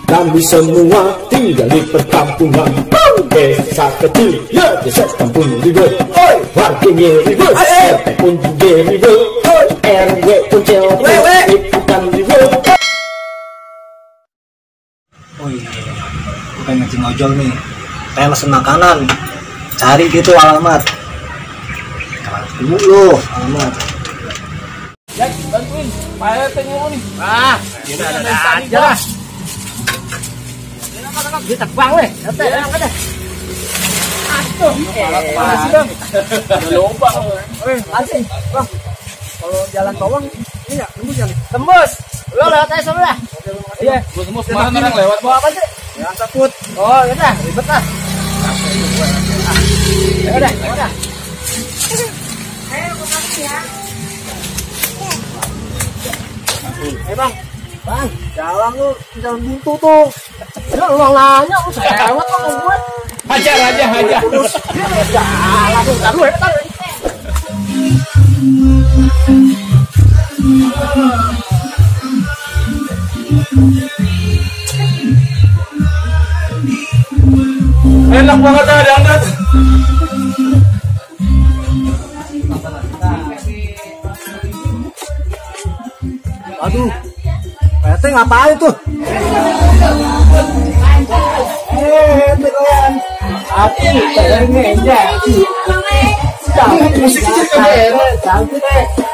Kami semua tinggal di perkampungan. Desa kecil, ya desa kampung ribut. Warganya ribut, RT pun juga ribut. RW pun cewek, ikutan ribut. Oh iya, gue pengen ngecing ojol nih. Pengen pesen makanan. Cari gitu alamat. Alamat dulu lu, alamat. Ya, bantuin. Pak RT nyuruh nih. Ada aja lah. Dia terbang weh. RT, angkat deh. Aduh, makasih bang. Ada lomba. Makasih bang. Kalau jalan bawang, ini nggak tembus ya? Tembus. Lo lewat aja sana lah. Iya. Gue tembus kemarin orang lewat. Bawa apa sih? Ya, takut. Oh, ya dah, ribet lah. Ya udah, ya udah. Ayo, makasih ya. Bang, jalan lu, jalan buntu tuh. Lu nanya, lu sewet sama gue. Hajar. Jalan tuh, kan lu hebat. Enak banget ada angkat. Aduh, PT ngapain tuh? Api, pengen jadi. Musik cantik.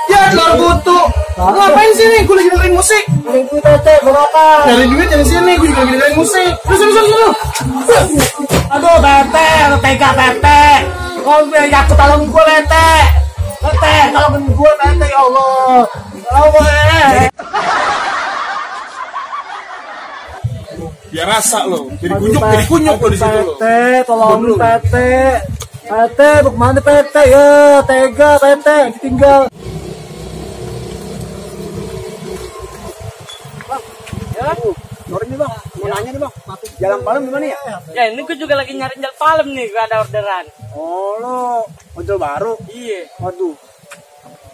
Ya, keluar butuh. Ngapain sini? Gue lagi dengerin musik. Gue tete, berapa? Dari duit dari sini, gue juga lagi dengerin musik. Terus. Aduh, tete, tega tete. Kalau gue yakut tolong gue tete. Tete, tolong gue tete, ya Allah. Ya rasa lo, jadi kunyuk lo di situ lo. Tete, tolong tete. Tete, bagaimana tete ya? Tega tete, ditinggal. Bang, ya? Sorry nih bang, mau nanya nih bang. Jalan Palem gimana ya? Ya ini gue juga lagi nyari jalan Palem nih, gue ada orderan. Oh lo, ojol baru? Iya. Waduh,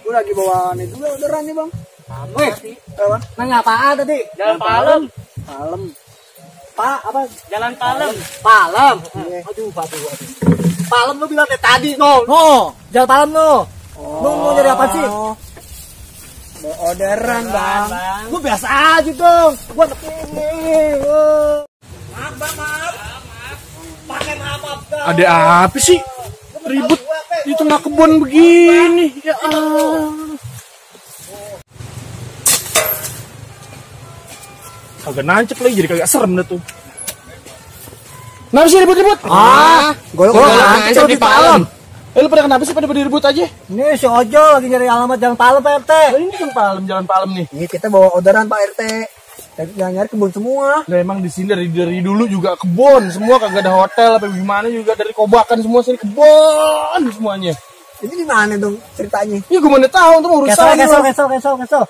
gue lagi bawa nih juga orderan nih bang. Wih, nanya apaan tadi? Jalan Palem. Palem. Pak apa? Jalan Palem. Palem. Aduh. Palem lu bilang tadi no. Jalan Palem no. Lu mau nyari apa sih? Mau orderan bang. Lu biasa aja dong. Gua ini. Maaf bang, maaf. Pakai maaf bang. Ada apa sih? Ribut di tengah kebun begini. Ya Allah. Kagak nancep lagi, jadi kagak serem dah tuh. Kenapa sih ribut-ribut? Gue nancep di Palem. Lu pada kenapa sih pada ribut aja? Ini si ojol lagi nyari alamat Jalan Palem Pak RT. Ini kan jalan Palem nih. Ini kita bawa orderan Pak RT. Yang nyari kebun semua. Nah emang di sini dari dulu juga kebun, semua kagak ada hotel apa gimana juga dari kobakan semua sini kebun semuanya. Ini di mana dong ceritanya? Ya gue mana tahu tuh urusan. Cancel.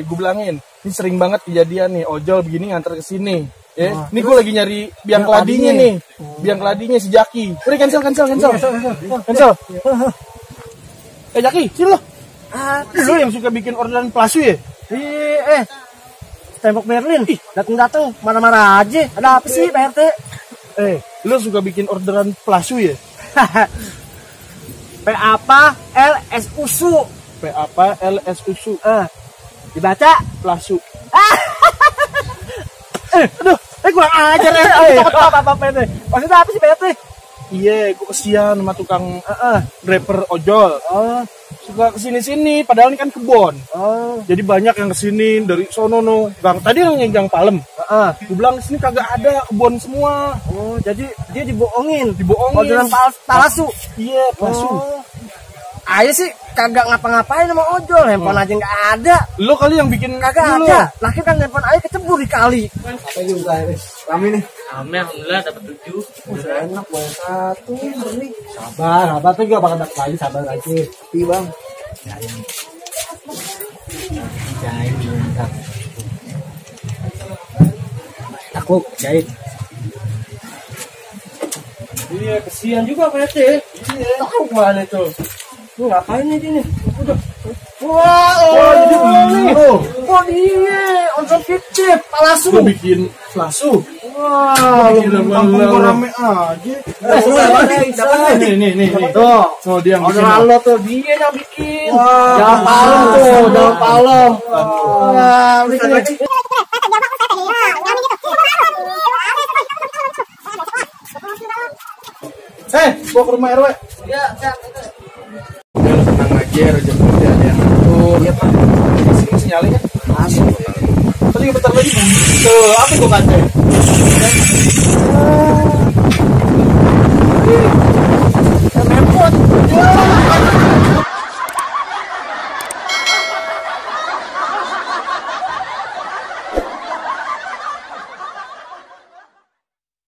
Gue bilangin, ini sering banget kejadian nih, ojol begini nganter ke sini. Ini gue lagi nyari biang keladinya nih. Biang keladinya si Jaki. Udah cancel. Jaki, sini lo. Lu yang suka bikin orderan plasu ya? Iya, tembok Berlin. Datang marah-marah aja. Ada apa sih Pak RT? Lu suka bikin orderan plasu ya? P apa? LS USU. P apa? LS USU. Dibaca plasu. Kurang ajar ya. Apa PT? Maksudnya apa sih PT? Iya, gue kesian sama tukang rapper ojol. Suka kesini-sini, padahal ini kan kebon. Jadi banyak yang kesini dari sono no. Bang, tadi yang Gang Palem. Gue bilang sini kagak ada kebon semua. Jadi dia dibohongin. Orderan palsu. Iya, palsu. Ayo sih kagak ngapa-ngapain sama ojol, handphone aja nggak ada. Lo kali yang bikin kagak ada. Laki kan handphone aja kecebur di kali. Apa juga kami nih? Alhamdulillah dapat 7. Enak boleh 1 nih. Sabar tuh gak bakal dapat lagi, sabar aja. Tapi bang. Jahit mantap. Takut jahit. Iya, kesian juga Pak RT. Iya. Tahu mana tuh? Lu ngapain nih ini? Udah. Jadi begini. Oh iya, onsel kicip, palsu. Gue bikin palsu. Wah, lu kampung gua rame aja. Nih. Tuh. Oh, dia yang bikin. Orderan lo tuh dia yang bikin. Jangan palem tuh, jangan palem. Wah, bikin. Gua ke rumah RW. Ya, Udah lu tenang aja, rezeki udah ada yang ngatur. Iya, Pak. Masih nyalin ya? masih. Tadi bentar lagi. Tuh, apa gua katain?